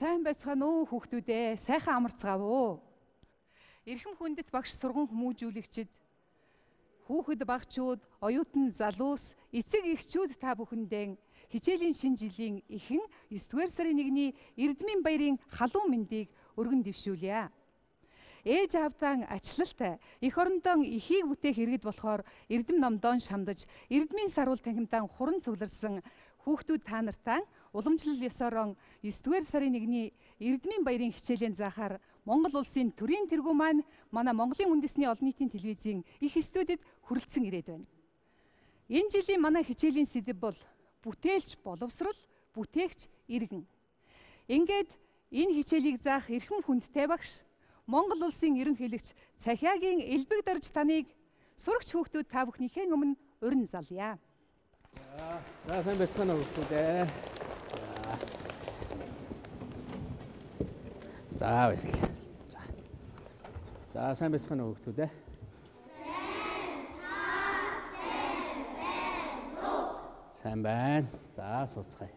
Сайн байцгаана уу хүүхдүүдээ? Сайхан амарцгаав уу? Эрхэм хүндэт багш сурган хүмүүжүүлэгчид, хүүхэд багчууд, оюутан залуус, эцэг эхчүүд та бүхэндээ хичээлийн шинэ жилийн эхэн 9-р сарын 1-ний Эрдмийн баярын халуун мэндийг өргөн дэвшүүлье. Ээж аавдаан ачлалтай эх орондоо эхийг бүтээх иргэд болохоор Эрдэм номдоон шамдаж, Эрдмийн саруул танхимдаан хуран цугларсан хүүхдүүд та нартаа уламжлал ёсороо 9-р сарын 1-ний Эрдмийн баярын хичээлийн заахаар Монгол улсын төрийн тэргүүн маань манай Монголын үндэсний олон нийтийн телевизийн их студид хүрэлцэн ирээд байна. Энэ жилийн манай хичээлийн сэдэв бол бүтээлч боловсрол, бүтээгч иргэн. Ингээд энэ хичээлийг заах эрхэм хүндтэй багш, Монгол улсын ерөнхийлөгч Цахиагийн элбэг дорж таныг сурагч хүүхдүүд та бүхнийхээ өмнө урин залъя. За сайн байцгаана уу хүүхдүүд ээ. За баярлалаа. За сайн байцгаана уу хүүхдүүд ээ. Сайн байна. За сууцгаая.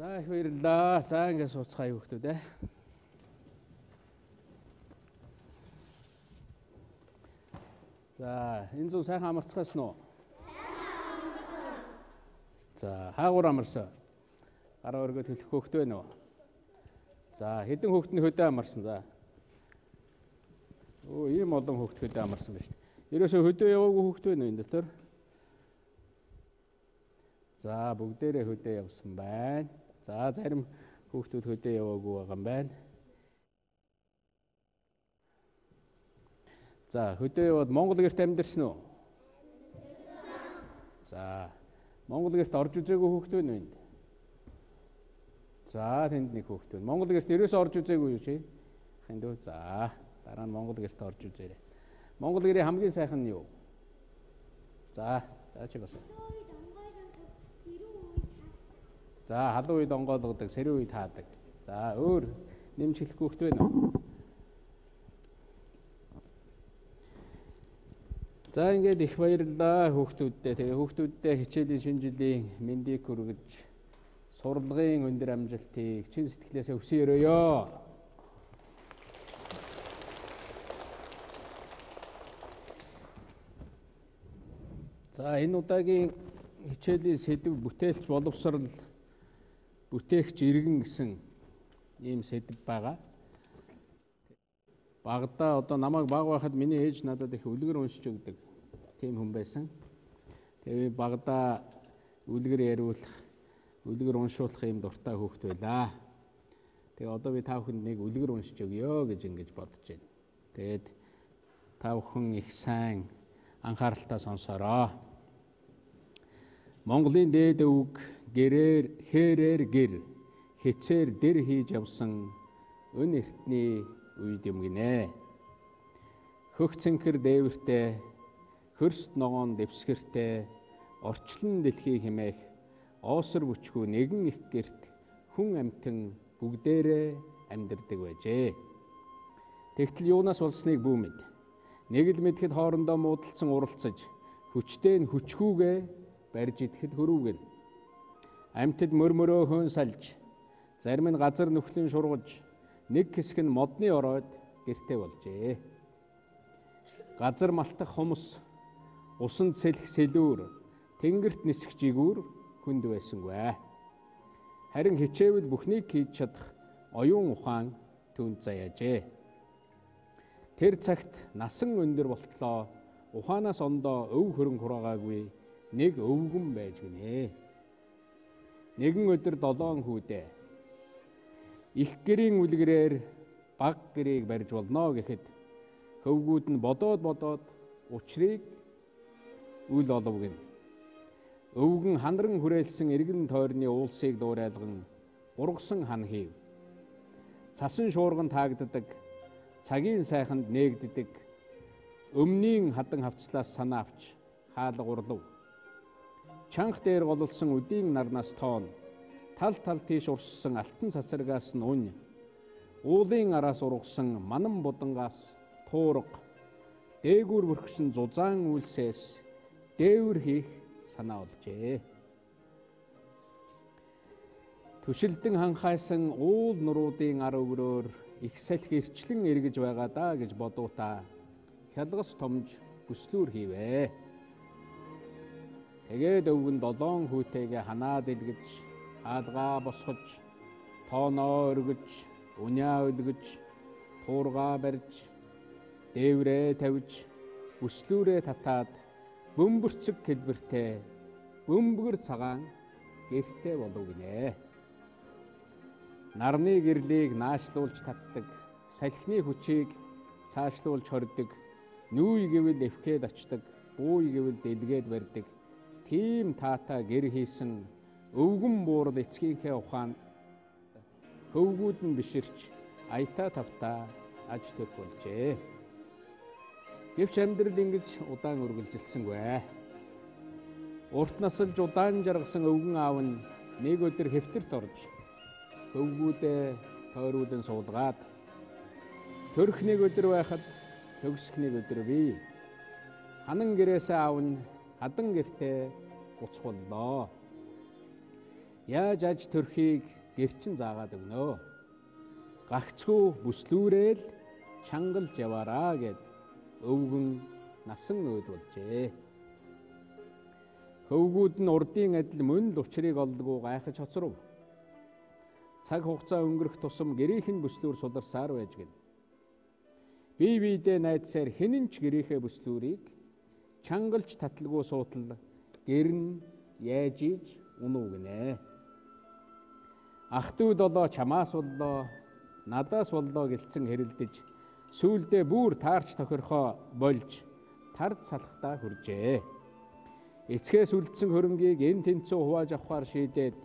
За их баярлалаа. За ингээд сууцгаая хүүхдүүд ээ. За энэ зүүн сайхан амарцгаасан уу? За хаагур амарсан. Гараа өргөд хэлэх хүүхд байна уу? За хэдэн хүүхд нь хөдөө амарсан за. Өө ийм олон хүүхд хөдөө амарсан байна шүү дээ. Ерөөсөө хөдөө яваагүй хүүхд байна уу энэ дотор? За бүгдээрээ хөдөө явсан байна. За зарим хүүхдүүд хөдөө яваагүй байгаа юм байна. За хөдөө яваад Монгол гэрт амьдарсан уу? За Монгол гэрт орж үзээгүй хүүхд байна уу энд? За тэнд нэг хүүхд байна. Монгол гэрт ерөөсөө орж үзээгүй юу чи? Ханд үү? За дараа нь Монгол гэрт орж үзээрэй. Монгол гэрийн хамгийн сайхан нь юу? За за чи бас. За халуун үед онгойлгодог, сэрүүн үед хаадаг. За өөр нэмж хэлэх хүүхд байна уу? За ингээд их баярлалаа хүүхдүүддээ. Тэгээ хүүхдүүддээ хичээлийн шинэ жилийн мэндийг хүргэж сурлагын өндөр амжилтыг чин сэтгэлээсээ хүсэн өрөөё. За энэ удаагийн хичээлийн сэдэв бүтээлч боловсрол, бүтээгч иргэн гэсэн ийм сэдэв байгаа. Багадаа одоо намайг баг байхад миний ээж надад их үлгэр уншиж өгдөг тийм хүн байсан. Тэгээ би багадаа үлгэр яриулах, үлгэр уншуулах ийм дуртай хүүхэд байлаа. Тэгээ одоо би та бүхэнд нэг үлгэр уншиж өгье гэж ингэж бодож байна. Тэгээд та бүхэн их сайн анхааралтай сонсороо. Монголын дээд өвөг гэрээр хээрээр гэр хэцээр дэр хийж явсан өн эртний үед юм гинэ. Хөх цэнхэр дээвэртэй, хөрст ногоон дэвсгэртэй, орчлон дэлхий хэмээх оосор бүчгүй нэгэн их гэрт хүн амьтан бүгдээрээ амьдардаг байжээ. Тэгтэл юунаас болсныг бүү мэд. Нэг л мэдхэд хоорондоо муудалцсан уралцаж, хүчтэй нь хүчгүүгээ барьж идэхэд хөрүүгэн. Амьтад мөрмөрөө хөөн салж, зарим нь газар нүхлэн шургаж, нэг хэсэг нь модны оройд гэрте болжээ. Газар малтах хумс, усанд сэлэх сэлүүр, тэнгэрт нисэх жигүүр хүнд байсангүй. Харин хичээвэл бүхнийг хийж чадах оюун ухаан түүнд заяажээ. Тэр цагт насан өндөр болтлоо ухаанаас ондоо өв хөрөнгө хураагаагүй нэг өвгөн байж гинэ. Нэгэн өдөр 7 хүүдээ их гэрийн үлгэрээр баг гэрийг барьж болно гэхэд хөвгүүд нь бодоод учрыг үл олов гин. Өвгөн хандран хүрээлсэн эргэн тойрны уулсыг дуурайлган ургасан хан хийв. Цасан шуурган таагддаг, цагийн сайханд нээгддэг, өмнийн хадан хавцлаас санаа авч хаалга урлав. Чанх дээр голлсон үдийн нарнаас тоон, тал тал тийш урссан алтан цацрагаас нь үнь, уулын араас ургасан манан будангаас туурга, дээгүүр бүрхсэн зузаан үйлсээс дээвэр хийх санаа олжээ. Түшилдэн ханхайсан уул нуруудын ар өврөөр их салхи ирчлэн эргэж байгаа даа гэж бодуутаа хялгас томж бүслүүр хийвэ. Тэгээд өвгөн 7 хүүтэйгээ ханаа дэлгэж, хаалгаа босгож, тооноо өргөж, униа өлгөж, туургаа барьж, дээврээ тавьж, бүслүүрээ татаад бөмбөрцөг хэлбэртэй бөмбөгөр цагаан гэртэй болов гинэ. Нарны гэрлийг наашлуулж татдаг, салхины хүчийг цаашлуулж хордог, нүүй гэвэл эвхээд очдог, бууй гэвэл дэлгээд барьдаг. Тийм таатай гэр хийсэн өвгөн буурал эцгийнхээ ухаанд хөвгүүд нь биширч аятаа тавтаа аж төрх болжээ. Гэвч амьдрал ингэж удаан үргэлжилсэнгүй. Урт насалж удаан жаргасан өвгөн аав нь нэг өдөр хэвтэрт орж хөвгүүдээ тойруулан суулгаад төрөх нэг өдөр байхад төгсөх нэг өдөр бий. Ханан гэрээсээ аав нь хадан гэртээ буцхуллоо. Яаж аж төрхийг гэрчин заагаад өгнө. Гагцхүү бүслүүрэл чангалж яваараа гэд өвгөн насан өөд болжээ. Хөвгүүд нь урдын адил мөн л учрыг олдгүй гайхаж хоцров. Цаг хугацаа өнгөрөх тусам гэрийнх нь бүслүүр суларсаар байж гин. Бие биедээ найдсаар хинэн ч гэрийнхээ бүслүүрийг чангалж таталгүй суутал гэр нь яаж ийж унуу гинэ. Ах дүү долоо чамаас боллоо, надаас боллоо гэлцэн хэрэлдэж сүүлдээ бүр таарч тохирхоо болж тард салхтаа хүржээ. Эцгээс үлдсэн хөрөнгийг эн тэнцүү хувааж авахар шийдээд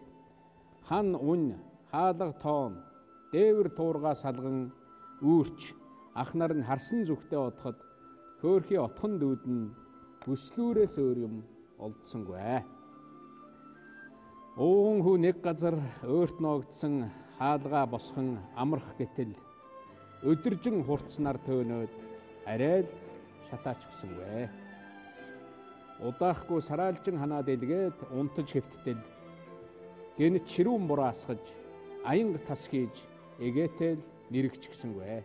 хан үн, хаалга тоон, дээвэр туургаа салган үүрч ах нар нь харсан зүгтээ одоход хөөхий отхон дүүд нь бүслүүрээс өөр юм олдсонгүй. Ууган хүү нэг газар өөрт ноогдсон хаалгаа босхон амрах гэтэл өдөржин хурцнаар төөнөөд арай л шатаачгсангүй. Удаахгүй сараалжин ханаа дэлгээд унтаж хэвттэл гэнэт ширүүн бураа асгаж аянга тас хийж эгээтэл нэрэгчгсэнгүй.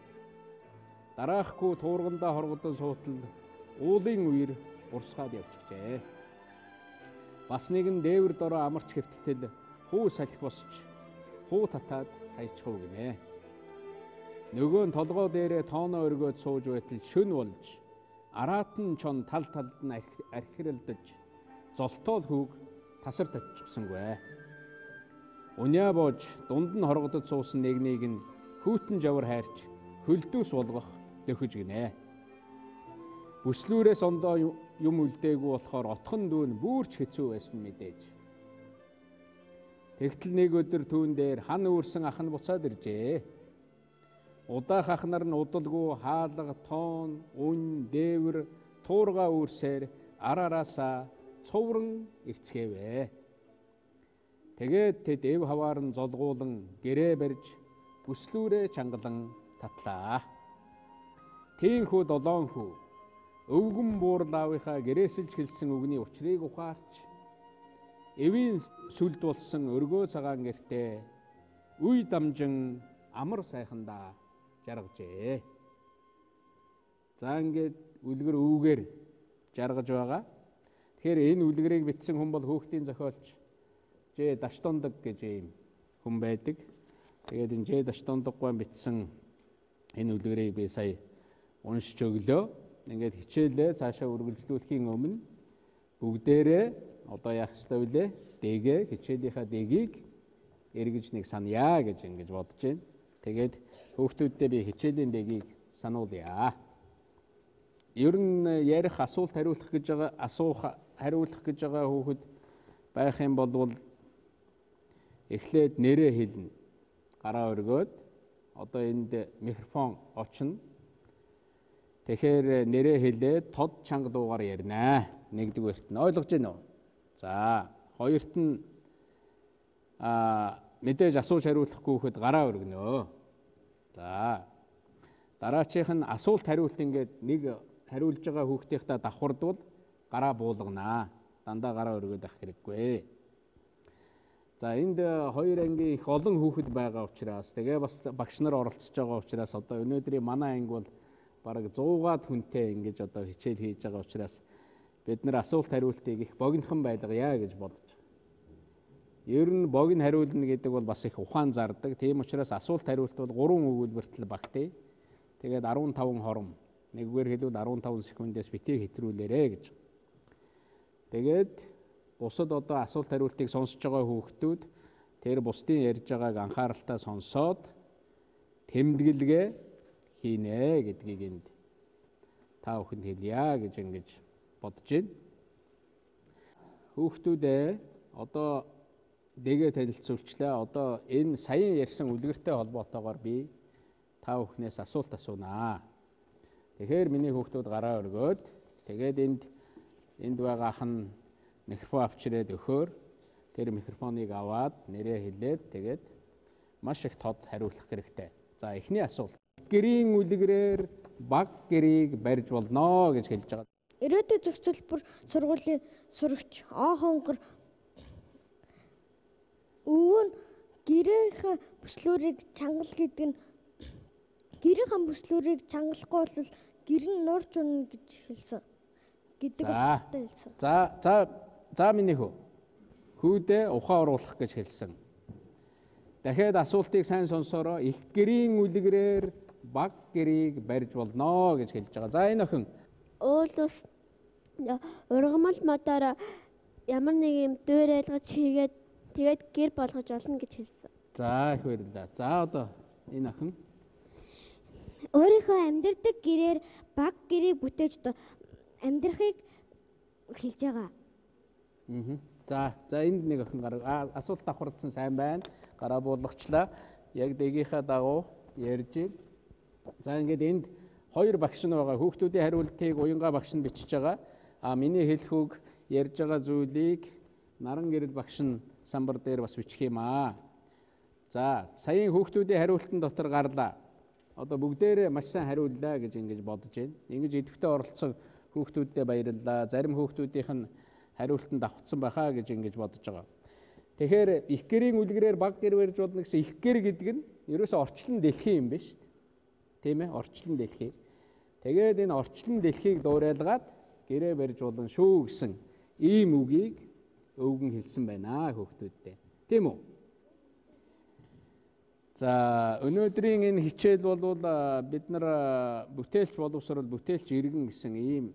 Дараахгүй туургандаа хоргодон суутал уулын үер урсгаад явчихжээ. Бас нэгэн дээвэр дороо амарч хэвттэл хүү салхи босч хуу татаад хайчихв гинэ. Нөгөө нь толгой дээрээ тооноо өргөөд сууж байтал шөн болж араатан чон тал талд нь архиралдаж золтоол хүүг тасар татчихсангүй. Униа боож дунд нь хоргодод суусан нэгнийг нь хүүтэн жавар хайрч хөлдөөс болгох дөхөж гинэ. Бүслүүрээс ондоо юм үлдээгүй болохоор отхон дүүн бүрч хэцүү байсан мэдээж. Тэгтэл нэг өдөр түүн дээр хан үүрсэн ах нь буцаад иржээ. Удаах ах нар нь удалгүй хаалга, тоон, үн, дээвэр, туурга үүрсээр ар араасаа цувран ирцгээвэ. Тэгээд тэд эв хаваар нь золгуулан гэрээ барьж бүслүүрээ чангалан татлаа. Тийхүү долоон хүү өвгөн буурал аавынхаа гэрээсэлж хэлсэн үгний учрыг ухаарч эвийн сүлд болсон өргөө цагаан гэртээ үе дамжин амар сайхандаа жаргажээ. За ингээд үлгэр өвгөр жаргаж байгаа. Тэгэхээр энэ үлгэрийг бичсэн хүн бол хүүхдийн зохиолч Ж. Даштондог гэж ийм хүн байдаг. Тэгээд энэ Ж. Даштондоггой бичсэн энэ үлгэрийг би сая уншиж өглөө. Ингээд хичээлээ цаашаа үргэлжлүүлэхийн өмнө бүгдээрээ одоо яах ёстой вүлээ? Дэгээ хичээлийнхаа дэгийг эргэж нэг саная гэж ингэж бодож байна. Тэгээд хүүхдүүддээ би хичээлийн дэгийг сануулъя. Ер нь ярих асуулт хариулах гэж байгаа асуух хариулах гэж байгаа хүүхэд байх юм бол эхлээд нэрээ хэлнэ. Гараа өргөөд одоо энд микрофон очно. Тэгэхээр нэрээ хэлээд тод чанга дуугаар ярина. Нэгдүгээрт нь ойлгож байна уу? За, хоёрт нь мэдээж асууж хариулахгүй хөхөд гараа өргөнөө. За. Дараачих нь асуулт хариулт ингээд нэг хариулж байгаа хүүхдийнхээ давхардвал гараа буулганаа. Дандаа гараа өргөөд авах хэрэггүй. За, энд хоёр ангийн их олон хүүхэд байгаа учраас тэгээ бас багш нар оролцож байгаа учраас одоо өнөөдрийн манай анги бол бараг 100-аад хүнтэй ингэж одоо хичээл хийж байгаа учраас бид нар асуулт хариултыг их богинохон байлгая гэж бодож байгаа. Ер нь богино хариулна гэдэг бол бас их ухаан зардаг. Тийм учраас асуулт хариулт бол 3 өгүүлбэрт л багтъя. Тэгээд 15 хором. Нэгүгээр хэлбэл 15 секундээс битгий хэтрүүлээрэ гэж. Тэгээд бусад одоо асуулт хариултыг сонсож байгаа хүүхдүүд тэр бусдын ярьж байгааг анхааралтай сонсоод тэмдэглэгээ хийнэ гэдгийг энд та бүхэнд хэлье гэж ингэж бодож байна. Хүүхдүүдээ одоо дэгээ танилцуулчлаа. Одоо энэ саяын ярьсан үлгэртэй холбоотойгоор би та бүхнээс асуулт асуунаа. Тэгэхээр миний хүүхдүүд гараа өргөөд тэгээд энд байгаа ах нь микрофон авчирээд өгөхөөр тэр микрофоныг аваад нэрээ хэлээд тэгээд маш их тод хариулах хэрэгтэй. За, эхний асуулт. Гэрийн үлгэрээр баг гэрийг барьж болно гэж хэлж байгаа. Ирээдүйн зохицолбор сургуулийн сурагч О хонгор өвөө нь гэрийнхээ бүслүүрийг чангал гэдэг нь гэрийнхээ бүслүүрийг чангалахгүй бол гэр нь нурж унана гэж хэлсэн гэдэг утгатай хэлсэн. За миний хүү. Хүүдээ ухаан оруулах гэж хэлсэн. Дахиад асуултыг сайн сонсоороо. Их гэрийн үлгэрээр баг гэрийг барьж болно гэж хэлж байгаа. За, энэ охин. Уул ус ургамал модоор ямар нэг юм дүүрэлгэж хийгээд тэгээд гэр болгож олно гэж хэлсэн. За, их баярлалаа. За, одоо энэ охин. Өөрийнхөө амьдардаг гэрээр баг гэрийг бүтээж амьдрахыг хэлж байгаа. За, энд нэг охин асуулт давхардсан сайн байна. Гараа буулгачлаа. Яг дэгийнхээ дагуу ярьж ил. За, ингээд энд хоёр багш нь байгаа. Хүүхдүүдийн хариултыг уянга багш нь бичиж байгаа. А миний хэлэх үг ярьж байгаа зүйлийг наран гэрэл багш нь самбар дээр бас бичих юм аа. За, саяын хүүхдүүдийн хариултан дотор гарлаа. Одоо бүгдээрээ маш сайн хариуллаа гэж ингэж бодож байна. Ингэж идэвхтэй оролцсон хүүхдүүддээ баярлалаа. Зарим хүүхдүүдийнх нь хариултанд давхцсан байхаа гэж ингэж бодож байгаа. Тэгэхээр их гэрийн үлгэрээр баг гэр барьж болно гэсэн их гэр гэдэг нь ерөөсөө орчлон дэлхий юм байна шүү дээ. Тийм ээ, орчлон дэлхий. Тэгээд энэ орчлон дэлхийг дуурайлгаад гэрээ барьж болно шүү гэсэн ийм үгийг өвгөн хэлсэн байна хүүхдүүддээ. Тийм үү? За, өнөөдрийн энэ хичээл бол бид нар бүтээлч боловсрол бүтээлч иргэн гэсэн ийм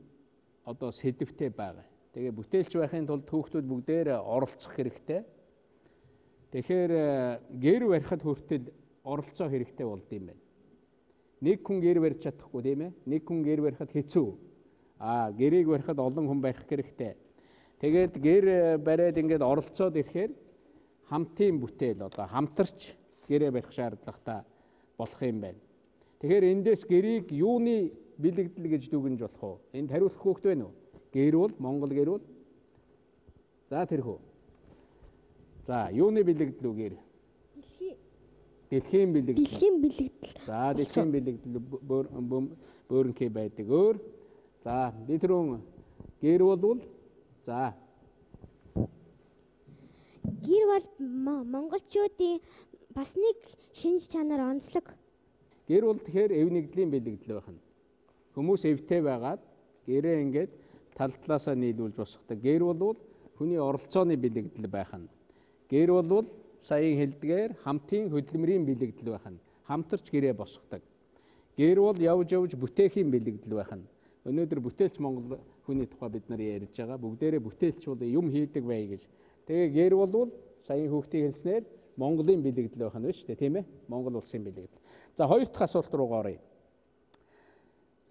одоо сэдвтэй байгаа. Тэгээ бүтээлч байхын тулд хүүхдүүд бүгдээр оролцох хэрэгтэй. Тэгэхээр гэр барихад хүртэл оролцоо хэрэгтэй болд юм байна. Нэг хүн гэр барьж чадахгүй, тийм ээ? Нэг хүн гэр барихад хэцүү. Аа, гэрийг барихад олон хүн барих хэрэгтэй. Тэгээд гэр бариад ингээд оролцоод ирэхээр хамтын бүтээл одоо хамтарч гэрээ барих шаардлагатай болох юм байна. Тэгэхээр эндээс гэрийг юуны бэлэгдэл гэж дүгнж болох вэ? Энд хариулах хүүхд байна уу? Гэр бол Монгол гэр бол. За, тэр хүү. За, юуны бэлэгдэл үү гэр? Дэлхийн бэлэгдэл. Дэлхийн бэлэгдэл. За, дэлхийн бэлэгдэл бөөрөнхий байдаг. Өөр. За, би түрүүн гэр болвол за. Гэр бол монголчуудын бас нэг шинж чанар, онцлог. Гэр бол тэгэхээр эв нэгдлийн бэлэгдэл байх нь. Хүмүүс эвтэй байгаад гэрээ ингээд тал талаасаа нийлүүлж босгодог. Гэр бол хүний оролцооны бэлэгдэл байх нь. Гэр бол саяын хэлдгээр хамтын хөдөлмөрийн бэлэгдэл байх нь. Хамтарч гэрээ босгодог. Гэр бол явж явж бүтээхийн бэлэгдэл байх нь. Өнөөдөр бүтээлч Монгол хүний тухай бид нар ярьж байгаа. Бүгдээрээ бүтээлч бол юм хийдэг бай гэж. Тэгээ гэр болвол саяын хүүхдийн хэлснээр Монголын бэлэгдэл байх нь шүү дээ, тийм ээ? Монгол улсын бэлэгдэл. За хоёр дахь асуулт руугаа оръё.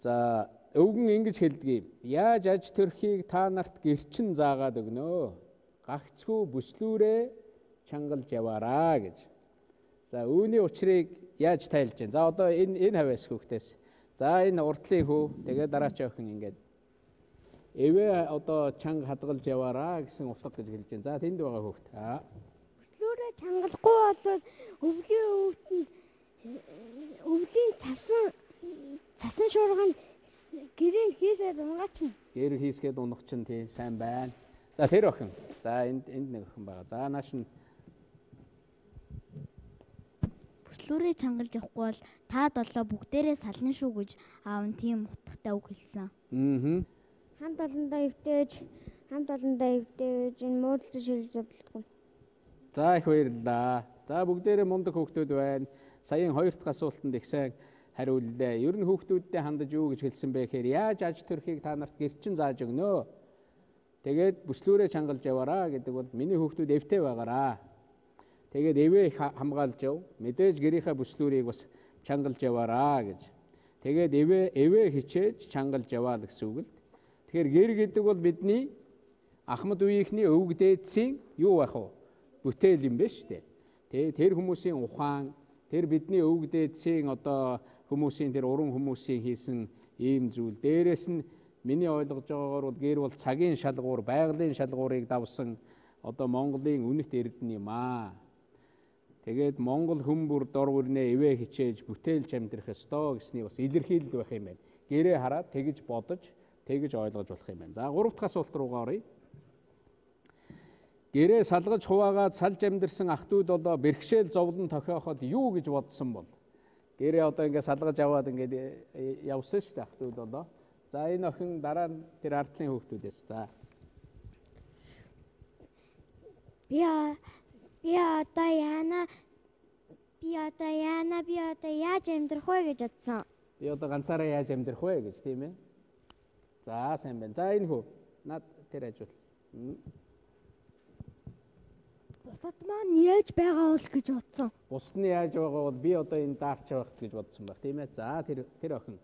За өвгөн ингэж хэлдэг юм. Яаж аж төрхийг та нарт гэрчин заагаад өгнө? Гагцхүү бүслүүрээ чангалж яваараа гэж. За үүний учрыг яаж тайлж байна? За одоо энэ хавьяас хүүхдээс. За энэ уртлын хүү тэгээ дараач охин ингээд эвээ одоо чанга хадгалж яваараа гэсэн утга гэж хэлж байна. За тэнд байгаа хүүхд. Аа. Бүслүүрээ чангалахгүй бол өвлийн хүүхдэнд өвлийн цасан шуурганд гэрээ хийсээд унгаачна. Гэр хийсгээд унах чинь тий сайн байна. За тэр охин. За энд нэг охин байгаа. За нааш нь бүслүүрээ чангалж явахгүй бол та долоо бүгдээрээ сална шүү гэж аав нь тийм утгатай үг хэлсэн. Аа. Хамт олондоо эвдээж энэ муудалцаж шилж бодлого. За их баярлалаа. За бүгдээрээ мундаг хүүхдүүд байна. Саяын хоёр дахь асуултанд их сайн хариуллаа. Ер нь хүүхдүүддээ хандаж юу гэж хэлсэн бэ гэхээр яаж аж төрхийг та нарт гэрчин зааж өгнө. Тэгээд бүслүүрээ чангалж яваараа гэдэг бол миний хүүхдүүд эвтэй байгаараа. Тэгээд эвээ хамгаалж яв. Мэдээж гэрийнхээ бүслүүрийг бас чангалж яваараа гэж. Тэгээд эвээ хичээж чангалж яваа л гэсэн үг л. Тэгэхээр гэр гэдэг бол бидний ахмад үеийнхний өвөг дээдсийн юу байх вэ? Бүтээл юм байна шүү дээ. Тэ тэр хүмүүсийн ухаан, тэр бидний өвөг дээдсийн одоо хүмүүсийн тэр уран хүмүүсийн хийсэн ийм зүйл. Дээрээс нь миний ойлгож байгаагаар бол гэр бол цагийн шалгуур, байгалийн шалгуурыг давсан одоо Монголын үнэт эрдэнэ юм аа. Тэгээд Монгол хүн бүр дор бүрнээ эвээ хичээж бүтээлч амьдрах ёстой гэсний бас илэрхийлэл байх юм байна. Гэрээ хараад тэгж бодож, тэгж ойлгож болох юм байна. За гурав дахь асуулт руугаа оръё. Гэрээ салгаж хуваагаад салж амьдэрсэн ах トゥ долоо бэрхшээл зовлон тохиоход юу гэж бодсон бол? Гэрээ одоо ингээд салгаж аваад ингээд явсан шүү дээ ах トゥ долоо. За энэ охин дараа нь тэр ардлын хүүхдүүдээс. За. Би одоо яана би одоо яаж амьдрах вэ гэж бодсон. Би одоо ганцаараа яаж амьдрах вэ гэж тийм ээ. За сайн байна. За энэ хүү над тэр ажил. Бусад маань яаж байгаа бол гэж бодсон. Бусд нь яаж байгаа бол би одоо энэ даарч явах гэж бодсон байх тийм ээ. За тэр охин.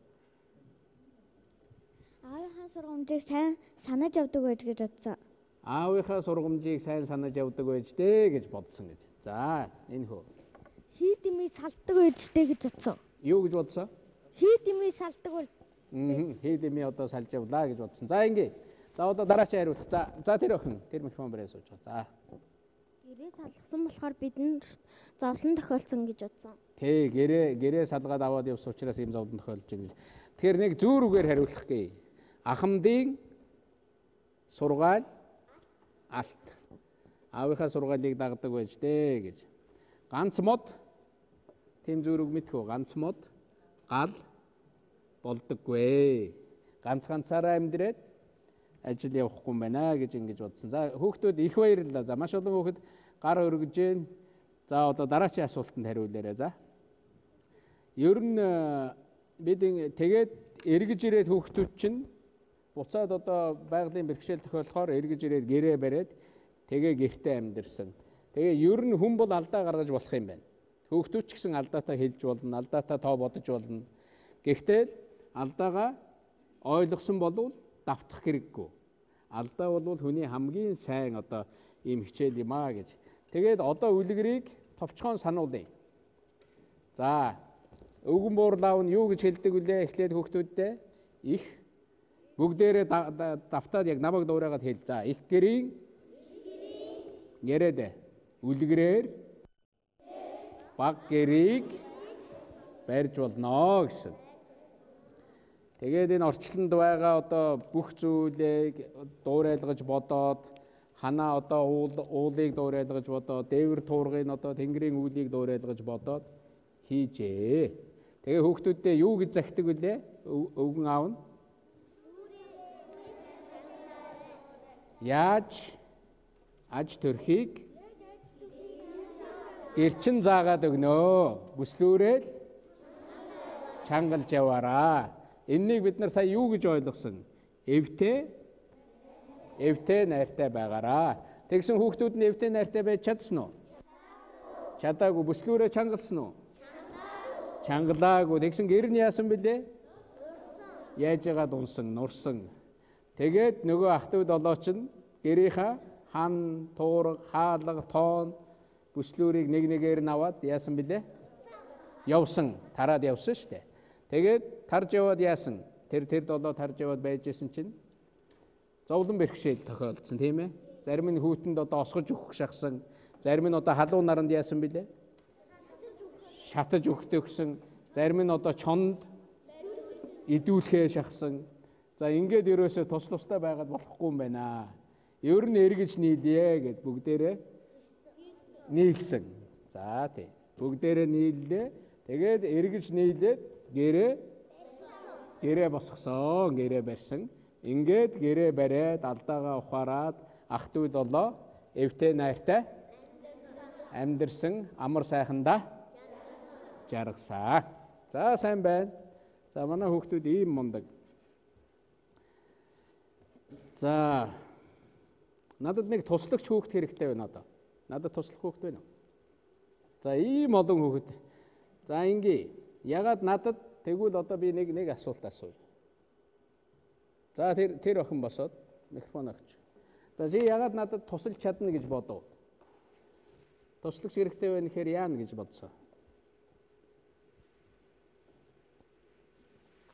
Аавынхаа сургамжийг сайн санаж явдаг байж гэж бодсон. Аавынхаа сургамжийг сайн санаж явдаг байж дээ гэж бодсон гэж. За энэ хөө. Хий дэмий салдаг байж дээ гэж бодсон. Юу гэж бодсон? Хий дэмий салдаг бол. Хий дэмий одоо салж явлаа гэж бодсон. За ингээ. За одоо дараачийн хариулах. За тэр охин тэр микрофон бариа сууж байгаа. За. Гэрээ салгасан болохоор бидэнд зовлон тохиолдсон гэж бодсон. Тий, гэрээ салгаад аваад явсан учраас ийм зовлон тохиолдож байна гэж. Тэгэхээр нэг зүүр үгээр хариулах гээ. Ахмадын сургаал алт. Аавынхаа сургаалыг дагдаг байж дээ гэж. Ганц мод тийм зүүр үг мэдхүү. Ганц мод гал болдоггүй. Ганц ганцаараа амьдраад ажил явахгүй юм байна гэж ингэж бодсон. За хүүхдүүд их баярлалаа. За маш олон хүүхэд гар өргөж гин. За одоо дараачийн асуултанд хариулаарай. За. Ер нь бид тэгээд эргэж ирээд хүүхдүүд чинь буцаад одоо байгалийн бэрхшээл тохиолдохоор эргэж ирээд гэрээ бариад тэгээ гэртээ амьдэрсэн. Тэгээ ер нь хүн бол алдаа гаргаж болох юм байна. Хүүхдүүд ч гэсэн алдаатай хэлж болно, алдаатай тоо бодож болно. Гэхдээ л алдаагаа ойлгосон болвол давтах хэрэггүй. Алдаа бол хүний хамгийн сайн одоо ийм хичээл юм аа гэж. Тэгээд одоо үлгэрийг товчхон сануулъя. За өвгөн буурлаав нь юу гэж хэлдэг вүлээ? Эхлээд хүүхдүүддээ их бүгдээрээ давтаад яг намайг дуурайгаад хэл. За их гэрийн яриад үлгэрээр баг гэрийг барьж болно гэсэн. Тэгээд энэ орчлонд байгаа одоо бүх зүйлийг дуурайлгаж бодоод ханаа одоо уулыг дуурайлгаж бодоод дээвэр туургын одоо тэнгэрийн үүлийг дуурайлгаж бодоод хийжээ. Тэгээ хүүхдүүддээ юу гэж захидаг вүлээ? Өвгөн аав нь яаж аж төрхийг гэрчин заагаад өгнө. Бүслүүрээ л Чангалж яваараа. Эннийг бид нар сая юу гэж ойлгосон? Эвтэй найртай байгаараа. Тэгсэн хүүхдүүд нь эвтэй найртай байж чадсан уу? Чадаагүй. Бүслүүрээ чангалсан уу? Чангалаагүй. Тэгсэн гэр нь яасан бэлээ? Яаж яагаад унсан, нурсан. Тэгээд нөгөө ах トゥ долоо чинь гэрийнхаа хан, туурга, хаалга, тоон бүслүүрийг нэг нэгээр нь аваад яасан бэлээ? Явсан, тараад явсан шүү дээ. Тэгээд тарж яваад яасан? Тэр долоо тарж яваад байж исэн чинь зовлон бэрхшээл тохиолдсон, тийм ээ? Зарим нь хүүтэнд одоо осгож өгөх шахсан, зарим нь одоо халуун наранд яасан бэлээ? Шатаж өгтөгсөн, зарим нь одоо чонд идүүлэхээ шахсан. За ингээд ерөөсөө тус тустай байгаад болохгүй юм байна. Ер нь эргэж нийлье гэд бүгдээрээ нийлсэн. За тий. Бүгдээрээ нийллээ. Тэгээд эргэж нийлээд гэрээ босгосон, гэрээ барьсан. Ингээд гэрээ бариад алдаагаа ухаарад ах トゥ долоо эвтэй найртай амьдэрсэн, амар сайхандаа жаргасан. За сайн байна. За манай хүүхдүүд ийм мундаг. За надад нэг туслагч хүүхд хэрэгтэй байна одоо. Надад туслах хүүхд байна уу? За ийм олон хүүхэд. За ингээ. Ягаад надад тэгвэл одоо би нэг асуулт асууя. За тэр охин босоод микрофон өгч. За чи ягаад надад тусалж чадна гэж бодов? Туслагч хэрэгтэй байна гэхээр яана гэж бодсон?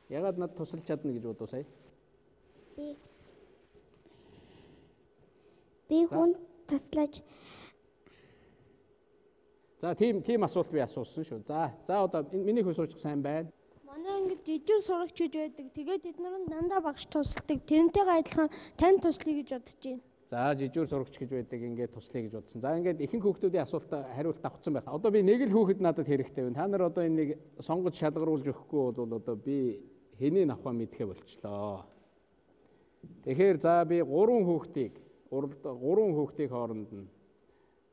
Ягаад надад тусалж чадна гэж бодов сая? Би хүн туслаж. За тийм асуулт би асуусан шүү. За одоо миний хүү суучих сайн байна. Манай ангид жижиг сурагч гэж байдаг. Тэгээд эдгээр нь дандаа багш тусалдаг. Тэрнтэйгээ адилхан тань туслая гэж бодож байна. За жижиг сурагч гэж байдаг, ингээд туслая гэж бодсон. За ингээд ихэнх хүүхдүүдийн асуултаа хариулт авчихсан байх. Одоо би нэг л хүүхэд надад хэрэгтэй байна. Та нар одоо энэ нэг сонгож шалгаруулж өгөхгүй бол одоо би хэнийг авахаа мэдхээ болчлоо. Тэгэхээр за би гурван хүүхдийг хооронд нь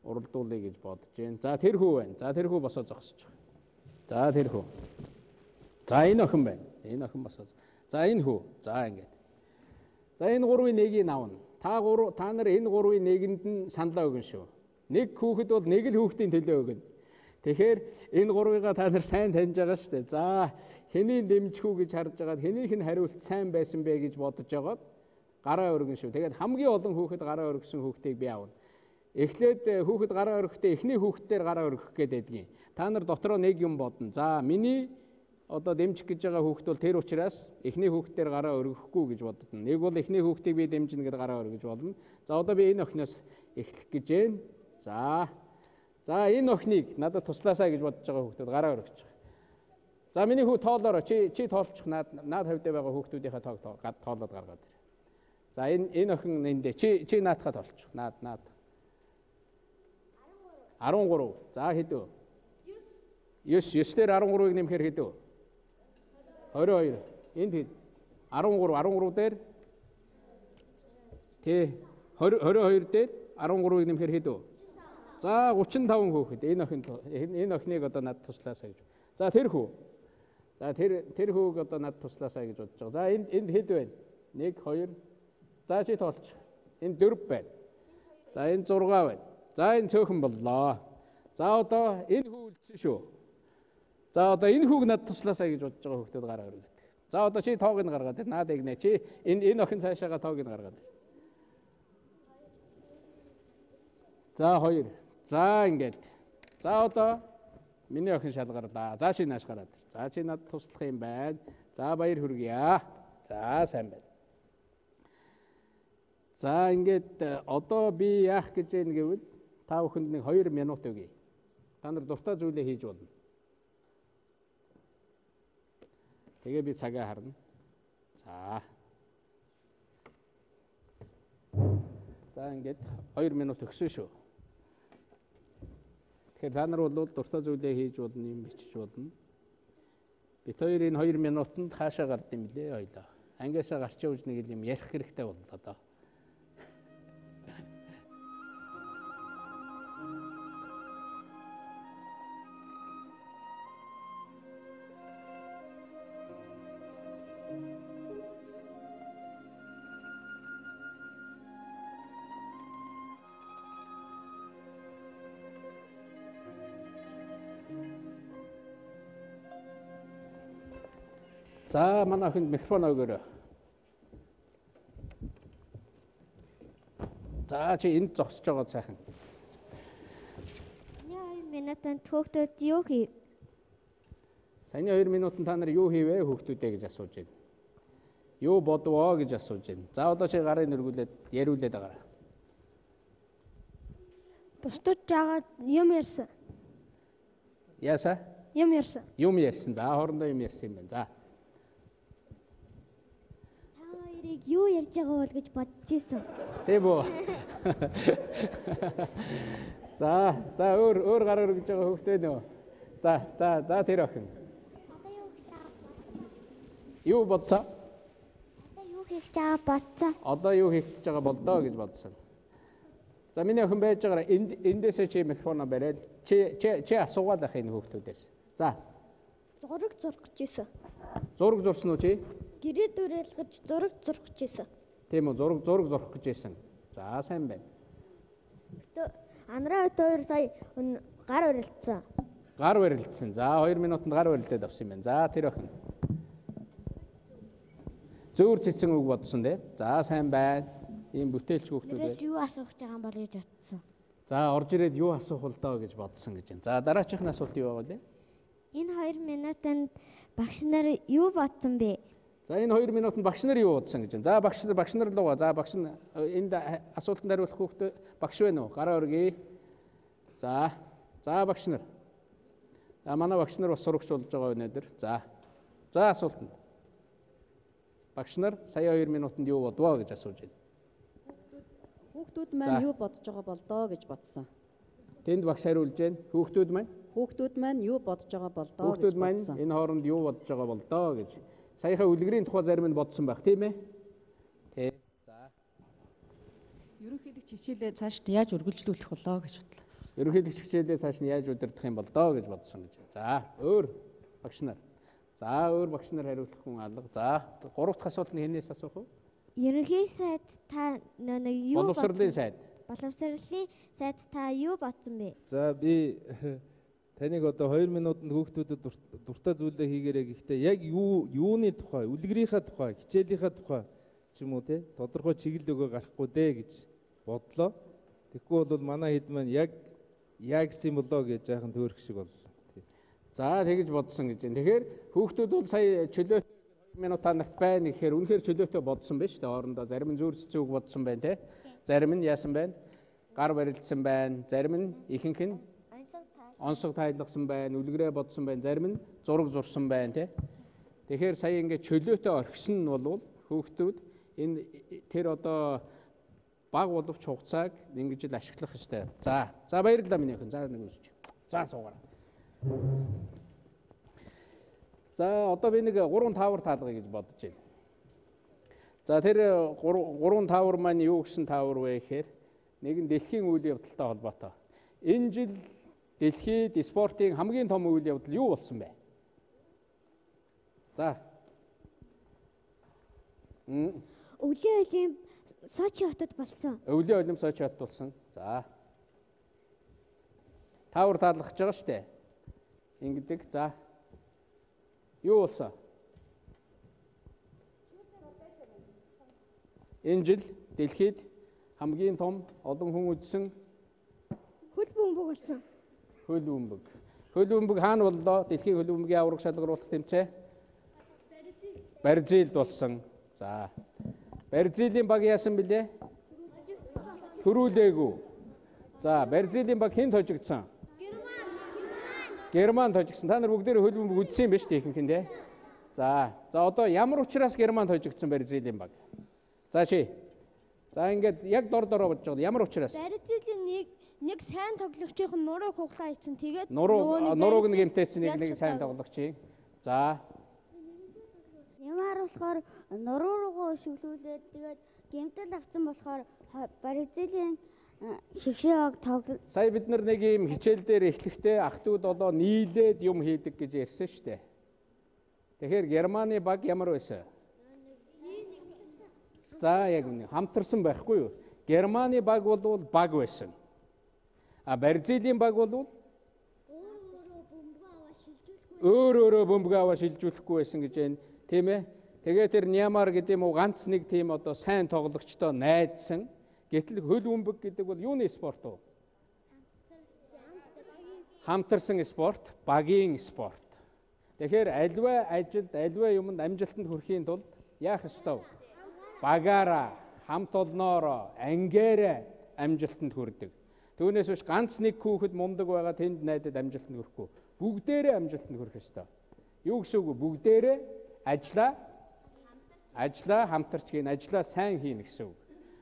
уралдуулъя гэж бодож байна. За тэр хүү байна. За тэр хүү босоо зогсож байгаа. За тэр хүү. За энэ охин байна. Энэ охин босоо. За энэ хүү. За ингээд. За энэ гурвын нэгийг авна. Та нар энэ гурвын нэгэнд нь саналаа өгнө шүү. Нэг хүүхэд бол нэг л хүүхдийн төлөө өгнө. Тэгэхээр энэ гурвыгаа та нар сайн таньж байгаа шүү дээ. За хэнийг дэмжих үү гэж харж байгаад хэнийх нь хариулт сайн байсан бэ гэж бодож байгаад гараа өргөн шүү. Тэгээд хамгийн олон хүүхэд гараа өргөсөн хүүхдийг би авна. Эхлээд хүүхэд гараа өргөхдөө эхний хүүхдээр гараа өргөх гээд байдгийн. Та нар дотроо нэг юм бодно. За миний одоо дэмжих гэж байгаа хүүхд бол тэр учраас эхний хүүхдээр гараа өргөхгүй гэж боддоо. Нэг бол эхний хүүхдийг би дэмжинэ гэдээ гараа өргөж болно. За одоо би энэ охиноос эхлэх гэж байна. За энэ охиныг надад туслаасаа гэж бодож байгаа хүүхдүүд гараа өргөж байгаа. За миний хүү тоолоороо чи тоолчих наад хавьдаа байгаа хүүхдүүдийнхээ тоог тоолоод гаргаад ир. За энэ охин эндээ чи наадхаа тоолчих. Наад 13. За хэд вэ? 9. 9 дээр 13-ыг нэмэхээр хэд вэ? 22. Энд хэд? 13 дээр тий 22 дээр 13-ыг нэмэхээр хэд вэ? За 35 хүүхэд. Энэ охиныг одоо надад туслаасаа гэж. За тэр хүү. За тэр хүүг одоо надад туслаасаа гэж бодож байгаа. За энд хэд байна? 1 2. За чи тоолчих. Энэ 4 байна. За энэ 6 байна. За энэ цөөхөн боллоо. За одоо энэ хүү үлдсэн шүү. За одоо энэ хүүг надад туслаасаа гэж бодож байгаа хүүхдүүд гараа өргөд. За одоо чи тоог нь гаргаад ир. Наад игнэ. Чи энэ охин цаашаага тоог нь гаргаад ир. За 2. За ингээд. За одоо миний охин шалгарлаа. За чи нааш гараад ир. За чи надад туслах юм байна. За баяр хүргье. За сайн байна. За ингээд одоо би яах гэж байна гэвэл та бүхэнд нэг 2 минут өгье. Та нар дуртай зүйлээ хийж болно. Тэгээ би цагаа харна. За. За ингээд 2 минут өгсөн шүү. Тэгэхээр та нар бол дуртай зүйлээ хийж болно, юм бичиж болно. Бид хоёр энэ 2 минутанд хаашаа гард юм блэ ойлоо. Ангиасаа гарч явж нэг юм ярих хэрэгтэй боллоо доо. За манай охинд микрофон өгөөрэй. За чи энд зогсож байгаа сайхан. Саяны 2 минутанд хүүхдүүд юу хийв? Саяны 2 минутанд та нар юу хийвэ хүүхдүүдээ гэж асууж байна. Юу бодвоо гэж асууж байна. За одоо чи гарыг нөргүүлээд яриулээд байгаарай. Бусдад жаагаад юм ярьсан. Яаса? Юм ярьсан. Юм ярьсан. За хоорондоо юм ярьсан юм байна. За. Та хоёрыг юу ярьж байгаа бол гэж бодож исэн. Тийм үү? За, за өөр гар өргөж байгаа хүүхдээ нөө. За, за, за тэр охин. Одоо юу хийж байгаа? Юу бодсон? Одоо юу хийх гэж байгаа бодсон. Одоо юу хийх гэж байгаа болдоо гэж бодсон. За миний охин байж байгаараа эндээсээ чи микрофоноо бариад чи асуугаал ах энэ хүүхдүүдээс. За. Зураг зурх гэж исэн. Зураг зурсан уу чи? Гэрээ дүрэлгэж зураг зурх гэж исэн. Тийм үү, зураг зурх гэж исэн. За сайн байна. Анраа хоёр сая гар барилдсан. Гар барилдсан. За 2 минутанд гар барилдаад авсан юм байна. За тэр охин. Зөөр цэцэн үг бодсон тий. За сайн байна. Ийм бүтээлч хүүхдүүд. Нэрээс юу асуух гэж байгаа юм бол гэж бодсон. За орж ирээд юу асуух бол доо гэж бодсон гэж байна. За дараачих нь асуулт юу байгаа вэ? Энэ 2 минутанд багш нар юу бодсон бэ? За энэ 2 минутанд багш нар юу бодсон гэж байна. За багш нар лугаа. За багш нь энд асуултанд хариулах хүүхдээ багш байна уу? Гараа өргөе. За. За багш нар. За манай багш нар бас сурагч болж байгаа өнөөдөр. За. За асуултанд. Багш нар сая 2 минутанд юу бодвоо гэж асууж байна. Хүүхдүүд маань юу бодож байгаа болдоо гэж бодсон. Тэнд багш хариулж байна. Хүүхдүүд маань. Хүүхдүүд маань юу бодож байгаа болдоо гэж бодсон. Хүүхдүүд маань энэ хооронд юу бодож байгаа болдоо гэж. Саяхаа үлгэрийн тухай зарим нь бодсон байх тийм ээ. Тэ. За. Ерөнхийлөгч хичээлээ цааш нь яаж үргэлжлүүлэх болоо гэж бодлоо. Ерөнхийлөгч хичээлээ цааш нь яаж удирдах юм болдоо гэж бодсон гэж. За, өөр багш нар. За, өөр багш нар хариулах хүн алга. За, гурав дахь асуулт нь хэнээс асуух вэ? Ерөнхий сайд та нэг юу боловсролын сайд. Боловсролын сайд та юу бодсон бэ? За би таныг одоо 2 минутанд хүүхдүүдэд дуртай зүйлээ хийгээрэй гэхдээ яг юуны тухай, үлгэрийнхаа тухай, хичээлийнхаа тухай ч юм уу те тодорхой чиглэл өгөө гарахгүй дээ гэж бодлоо. Тэгэхгүй бол манай хэд маань яг яа гэсэн юм болоо гэж жаахан төөрөх шиг боллоо. За тэгж бодсон гэж байна. Тэгэхээр хүүхдүүд бол сая чөлөө 2 минут та нарт байна гэхээр үнэхээр чөлөөтэй бодсон байна шүү дээ. Хоорондоо зарим нь зүүр цэцэг бодсон байна те. Зарим нь яасан байна? Гар барилдсан байна. Зарим нь ихэнх нь онцог тайлгсан байна, үлгэрээ бодсон байна, зарим нь зураг зурсан байна те. Тэгэхээр сая ингээд чөлөөтэй орхисон нь бол хүүхдүүд энэ тэр одоо баг боловч хугацааг ингэж л ашиглах ёстой. За, за баярлалаа миний охин. За нэг үсч. За суугаарай. За одоо би нэг 3 таавар таалгая гэж бодож байна. За тэр 3 таавар маань юу гэсэн таавар вэ гэхээр нэг нь дэлхийн үйл явдалтай холбоотой. Энэ жил дэлхийд спортын хамгийн том үйл явдал юу болсон бэ? За. Өвлийн олимп Сочи хотод болсон. Өвлийн олимп Сочи хотод болсон. За. Таавар таалгах гэж байгаа шүү дээ. Ингэдэг. За. Юу болсон? Энэ жил дэлхийд хамгийн том олон хүн үзсэн хөл бөмбөг болсон. Хөл бөмбөг. Хөл бөмбөг хаана боллоо? Дэлхийн хөл бөмбөгийн аварга шалгаруулах тэмцээн Бразилд болсон. За. Бразилийн баг яасан бilé? Төрүүлээгүй. За, Бразилийн баг хэн хожигдсон? Герман хожигдсон. Та нар бүгдээрээ хөл бөмбөг үзсэн юм байна шүү дээ ихэнх нь тий. За, за одоо ямар учраас Германд хожигдсон Бразилийн баг? За чи. За ингээд яг дор дороо бодож байгаа. Ямар учраас? Бразилийн нэг сайн тоглогчийн нурууг хуглаа хийсэн. Тэгээд нурууг нь гэмтээсэн нэг сайн тоглогчийн. За. Нэмар болохоор нуруу руугаа өшөглүүлээд тэгээд гэмтэл авсан болохоор Бразилийн шигшээ баг тоглол. Сая бид нар нэг юм хичээл дээр эхлэхдээ ах トゥ долоо нийлээд юм хийдэг гэж ярьсан шүү дээ. Тэгэхээр Германы баг ямар байсан? За яг үнэ хамтарсан байхгүй юу? Германы баг бол баг байсан. А Бразилийн баг бол өөр өөрө бөмбөгөө аваа шилжүүлэхгүй байсан гэж байна. Тийм ээ? Тэгээ тэр Нямар гэдэг юм уу ганц нэг тийм одоо сайн тоглогчтой найдсан. Гэтэл хөл бөмбөг гэдэг бол юуны спорт вэ? Хамтарсан спорт, багийн спорт. Тэгэхээр альва ажилд, альва юмд амжилтанд хүрэхийн тулд яах ёстой вэ? Багаараа, хамт олноороо, ангиараа амжилтанд хүрдэг. Түүнээс биш ганц нэг хүүхэд мундаг байгаа тэнд найдад амжилтанд хүрэхгүй. Бүгдээрээ амжилтанд хүрэх ёстой. Юу гэсэн үг вэ? Бүгдээрээ ажлаа хамтарч хийн, ажлаа сайн хийнэ гэсэн үг.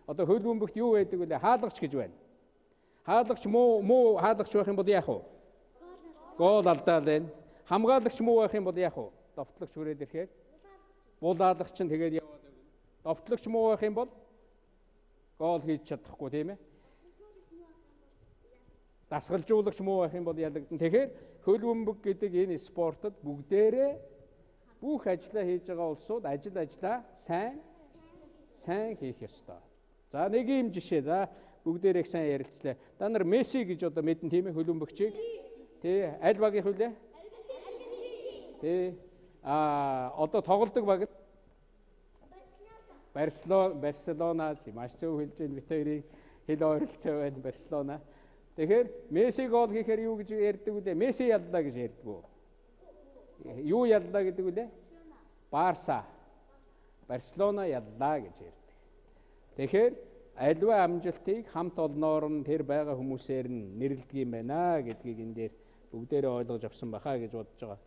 Одоо хөл бөмбөгт юу байдаг вэ? Хаалгач гэж байна. Хаалгач муу хаалгач байх юм бол яах вэ? Гол алдаал байна. Хамгаалагч муу байх юм бол яах вэ? Довтлогч хүрээд ирэхээр булаалагч нь тэгээд яваад өгнө. Довтлогч муу байх юм бол гол хийж чадахгүй, тийм ээ? Дасгалжуулагч муу байх юм бол ялагдана. Тэгэхээр хөл бөмбөг гэдэг энэ спортод бүгдээрээ бүх ажлаа хийж байгаа улсууд ажлаа сайн хийх ёстой. За нэг юм жишээ. За бүгдээрээ их сайн ярилцлаа. Та нар Месси гэж одоо мэднэ, тийм ээ, хөл бөмбөгчийг? Тий, аль багийн хөлөө? Тий. Одоо тоглодог баг Барселона, маш зөв хэлж байна. Бид хоёрын хэл ойролцоо байна, Барселона. Тэгэхээр Месси гол хийхээр юу гэж ярьдаг вүлээ? Месси яллаа гэж ярьдаг уу? Юу яллаа гэдэг вүлээ? Барса. Барселона яллаа гэж ярьдаг. Тэгэхээр альва амжилтыг хамт олноор нь тэр байгаа хүмүүсээр нь нэрлэдэг юм байна гэдгийг энэ дээр бүгдээрээ ойлгож авсан баха гэж бодож байгаа.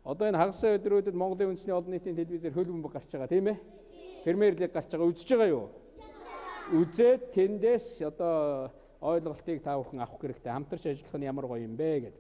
Одоо энэ хагас сайн өдрүүдэд Монголын үндэсний олон нийтийн телевизээр хөл бөмбөг гарч байгаа, тийм ээ? Премьер лиг гарч байгаа, үзэж байгаа юу? Үзээд тэндээс одоо ойлголтыг та бүхэн авах хэрэгтэй. Хамтарч ажиллах нь ямар гоё юм бэ гэд.